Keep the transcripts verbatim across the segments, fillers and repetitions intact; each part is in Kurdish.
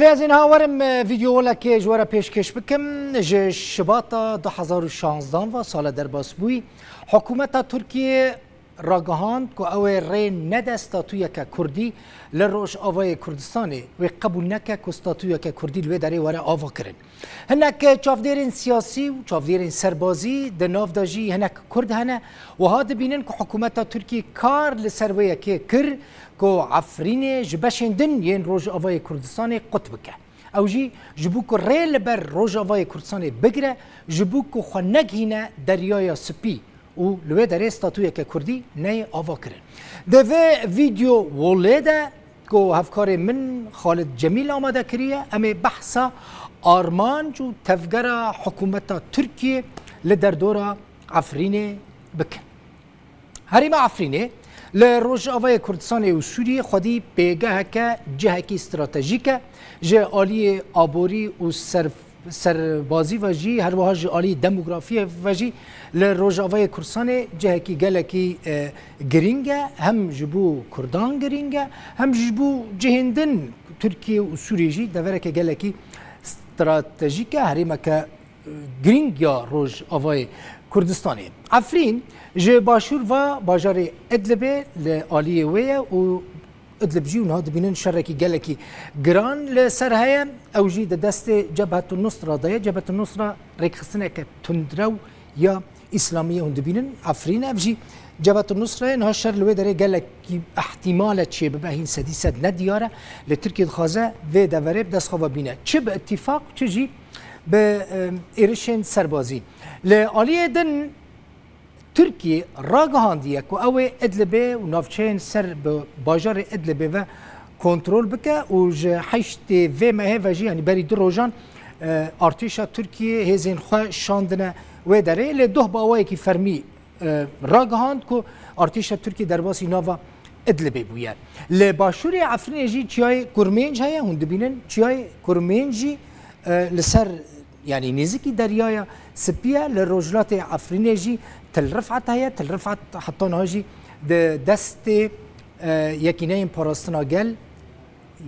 Lê ez ê niha werim, e, vîdeo welekê ji we re pêşkêş bikim. Ji Şibata du hezar û şanzdan ve sale derbas bûyî. Hikûmeta Tirkiyê ragihand ku ew ê rê nede statuyeke Kurdî li Rojavayê Kurdistanê, wê qebûl neke ku statuyeke Kurdî li wê derê were avakirin. Hinek çavdêrên siyasî û çavdêrên serbazî, di nav de jî hinek Kurd hene, wiha dibînin ku hikûmeta Tirkiyê kar li ser wê yekê kir ku Efrînê ji beşên din yên Rojavayê Kurdistanê qut bike. Ew jî ji bo ku rê li ber Rojavayê Kurdistanê bigire, ji bo ku xwe negihîne Deryaya Spî û li wê derê statuyeke Kurdî neyê avakirin. Di vê vîdeo wolê de ku hevkarê min Xalid Cemîl amade kiriye, em ê behsa armanc û tevgera hikûmeta Tirkiyê li derdora Efrînê bikin. Herêma Efrînê li Rojavayê Kurdistanê û Sûriyê xwedî pêgeheke, cihekî stratejîk e. Ji aliyê aborî û ser-, serbazî ve jî, her wiha ji aliyê demografiyê ve jî li Rojavayê Kurdistanê cihekî gelekî, e, girîng e. Hem ji bo Kurdan girîng e, hem ji bo cihên din, Tirkiye û Sûriye jî devereke gelekî stratejîk e. Herêmeke girîng ya Rojavayê Kurdistanê. Efrîn ji başûr ve bajarê Idlibê li aliyê wê ye û Idlib jî niha dibînin şerekî gelekî giran li ser heye. Ew jî di destê Cebhetun Nusra de ye. Cebhetun Nusra rêkxistineke tundrew ya Îslamiyê hûn dibînin. Efrîn ev jî Cebhetun Nusra ye. Niha şer li wê derê gelekî ihtimal e çêbibe, hîn sedî sed ne diyar e. Lê Tirkiye dixwaze vê deverê bi dest xwe ve bîne. Çi bi îtîfaq, çi jî bi, e, êrişên serbazî. Li aliyê din Tirkiye ragihandiye ku ew ê Idlibê û navçeyên ser bi bajarê Idlibê ve kontrol bike û ji heştê vê mehê ve jî, yanî berî du rojan, e, artêşa Tirkiye hêzên xwe şandine wê derê. Lê doh bi awayekî fermî e, ragihand ku artêşa Tirkiyê derbasî nava Idlibê bûye. Li başûrê Efrînê jî çiyayê Kurmênc heye, hûn dibînin çiyayê Kurmênc jî, e, li ser, yanî nêzîkî Deryaya Spî ye, li rojhilatê Efrînê jî Til Rifat heye, Til Rifat heta niha jî di destê, e, Yekîneyên Parastina Gel,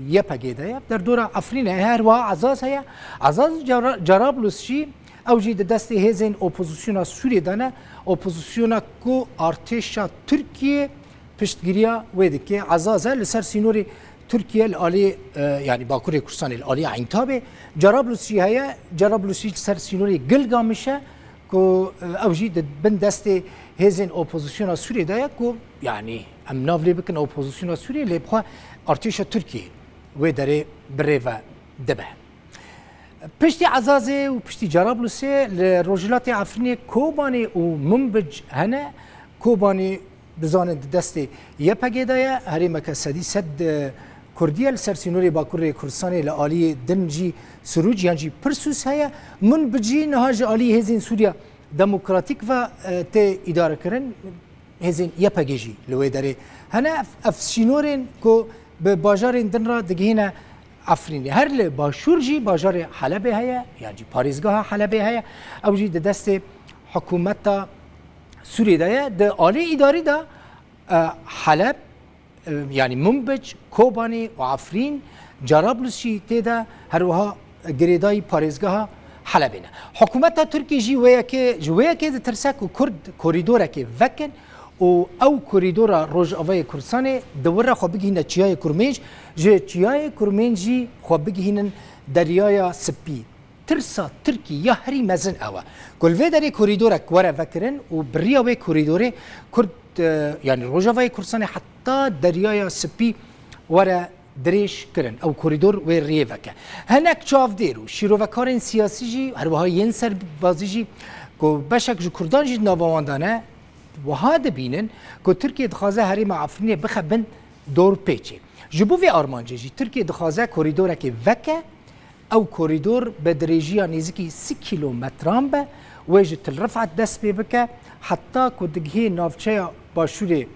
Y P G de ye. Derdora Efrînê heye, her wiha Ezaz heye. Ezaz Cara-, Carablus jî, ew jî di destê hêzên opozisyona Sûriyê de ne. Opozisyona ku artêşa Tirkiyê piştgiriya wê dike. Ezaz e li ser sînorê Tirkiye li alî, e, yanî Bakurê Kurdistanê li alî Eyntabê. Carablus jî heye. Carablus jî li ser sînorê Gilgamiş e. Ku, e, ew jî di bin destê hêzên opozisyona Sûriyê de ye ku, yanî em nav lê bikin opozisyona Sûriyê, lê bixwe artêşa Tirkiyê wê derê bi rê ve dibe. Piştî Ezazê û piştî Carablusê li rojhilatê Efrînê Kobanê û Minbic hene. Kobanê, bizanin, di destê Y P G de ye, herêmeke sedî sed, e, Kurdî ye, li ser sînorê Bakurê Kurdistanê li aliyê din jî Sirûc yan jî Pirsûs heye. Minbic jî niha ji alî hêzên Sûriya Demokratîk ve, e, tê îdarekirin, hêzên Y P G jî li wê derê hene. Ev, ev sînorên ku bi bajarên din re digihîne Efrînê. Her li başûr jî bajarê Helebê heye, yan jî parêzgeha Helebê heye. Ew jî di destê hikûmeta Sûriyê de ye. Di alî îdarî de, e, Heleb, e, yanî Minbic, Kobanê û Efrîn, Carablus jî tê de, her wiha girêdayî parêzgeha Helebê ne. Hikûmeta Tirkî jî wê yekê, ji wê yekê ditirse ku Kurd korîdorekê vekin û ew korîdora Rojavayê Kurdistanê di wir re xwe bigihîne Çiyayê Kurmênc, ji Çiyayê Kurmênc jî xwe bigihînin Deryaya Spî. Tirsa Tirkî ya herî mezin ew e ku li vê derê korîdorek were vekirin û bi riya wê korîdorê Kurd, e, yanî Rojavayê Kurdistanê heta Deryaya Spî were dirêj kirin. Ew korîdor wê riyê veke. Hinek çavdêr û şîrovekarên siyasî jî, her wiha yên serbazî jî ku beşek ji Kurdan jî di nava wan de ne, wiha dibînin ku Tirkiye dixwaze herêma Efrînê bixe bin dorpêçê. Ji bo vê armancê jî Tirkiye dixwaze korîdorekê veke, ew korîdor bi dirêjiya nêzîkî sî kîlometran be, wê ji Til Rifat dest pê bike, heta ku digihê navçeya başûrê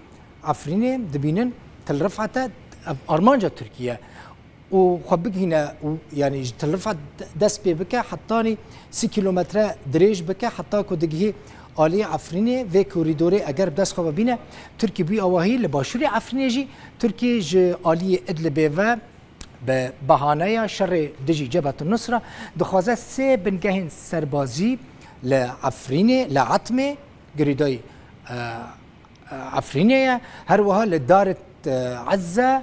Efrînê, dibînin Til Rifat e, ev armanca Tirkiye û xwe bigihîne û, yanî, ji Til Rifat dest pê bike, hetanî sî kîlometre dirêj bike, heta ku digihê aliyê Efrînê. Vê korîdorê eger bi dest xwe ve bîne, Tirkî bû awahî li başûrê Efrînê jî, Tirkî ji aliyê Idlibê ve Bi bahaneya şerê dijî Cebhetun Nusra dixwaze sê bingehên serbazî li Efrînê, li Etmê, girêdayî, e, e, Efrînê ye, her wiha li Darit, e, Ezze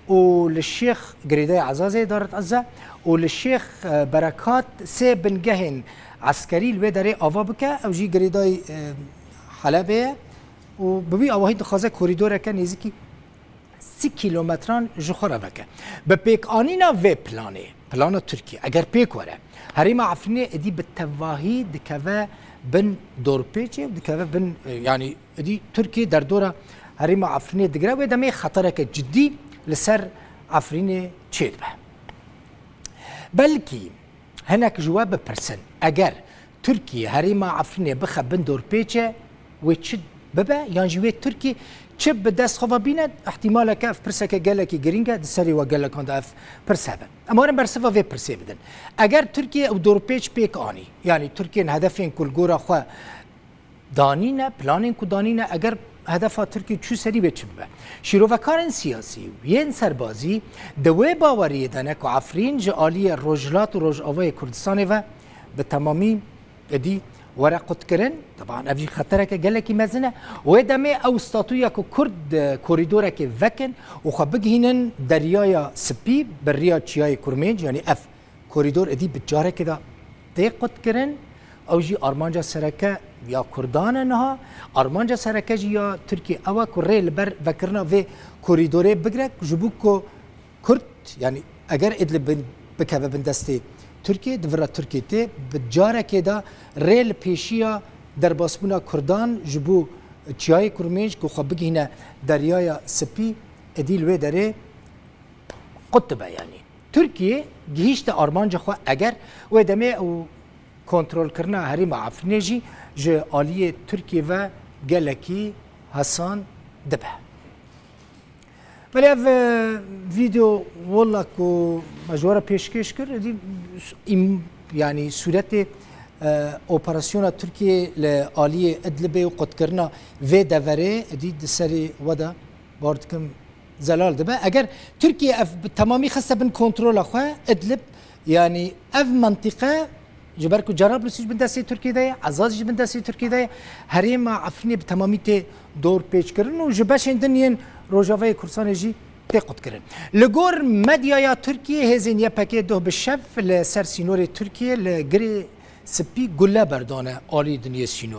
û li Şêx, girêdayî Ezazê Darit Ezze û li Şêx, e, Berekat sê bingehên eskerî li wê derê ava bike, ew jî girêdayî, e, Helebê ye û bi wî awahî dixwaze korîdoreke nêzîkî sî kîlometran ji xwe re veke. Bi pêkanîna vê planê, plana Tirkiyê, eger pêk were, herêma Efrînê êdî bi tevahî dikeve bin dorpêçê û dikeve bin, e, yanî êdî Tirkiye derdora herêma Efrînê digire, wê demê xetereke cidî li ser Efrînê çêdibe. Belkî hinek ji we bipirsin, eger Tirkiye herêma Efrînê bixe bin dorpêçe, wê çi bibe? Yan jî wê Tirkiye çi bi dest xwe ve bîne? Îhtîmaleke ev pirseke gelekî girîng e, di serê we gelekan de ev pirs hebe. Em werin bersiva vê pirsê bidin. Eger Tirkiye ew dorpêç pêk anî, yanî Tirkiyên hedefên ku li gora xwe danîne, planên ku danîne, eger hedefa Tirkiyê çû serî, wê çi bibe? Şîrovekarên siyasî û yên serbazî di wê baweriyê de ne ku Efrîn ji aliyê Rojhilat û Rojavayê Kurdistanê ve bi temamî êdî were qutkirin. Teban ev jî xetereke gelekî mezin e. Wê demê ew statuya ku Kurd, e, korîdorekê vekin û xwe bigihînin Deryaya Spî bi riya Çiyayê Kurmênc, yanî ev korîdor êdî bi carekê de tê qutkirin. Ew jî armanca sereke ya Kurdan e niha. Armanca sereke jî ya Tirkiyê ew e ku rê li ber vekirina vê korîdorê bigire, ji bo ku Kurd, yanî eger Idlib bin, bikeve bin destê Tirkiyê, di vir re Tirkiye tê, bi carekê de rê li pêşiya derbasbûna Kurdan ji bo Çiyayê Kurmênc ku xwe bigihîne Deryaya Spî, êdî li wê derê qut dibe yanî. Tirkiye gihîşte armanca xwe, eger wê demê û kontrolkirina herêma Efrînê jî ji aliyê Tirkiye ve gelekî hesan dibe. Belê ev, e, vîdeo wela ku me ji we re pêşkêş kir, êdî im-, yanî sûretê, e, operasyona Tirkiye li aliyê Idlibê û qutkirina vê deverê, êdî di serê we de bar dikim zelal dibe. Eger Tirkiye ev bi temamî xiste bin kontrola xwe, Idlib, yanî ev mentiqe, ji ber ku Cerablus jî bin destê Tirkiyê de ye, Ezaz jî bin destê Tirkiyê de ye, herêma Efrînê bi temamî tê dorpêçkirin û ji beşên din yên Rojavayê Kurdistanê jî tê qutkirin. Li gor medyaya Tirkiyê, hêzên Y P G duh bi şev li ser sînorê Tirkiyê li Girê Spî gule berdane alî din yê sînor.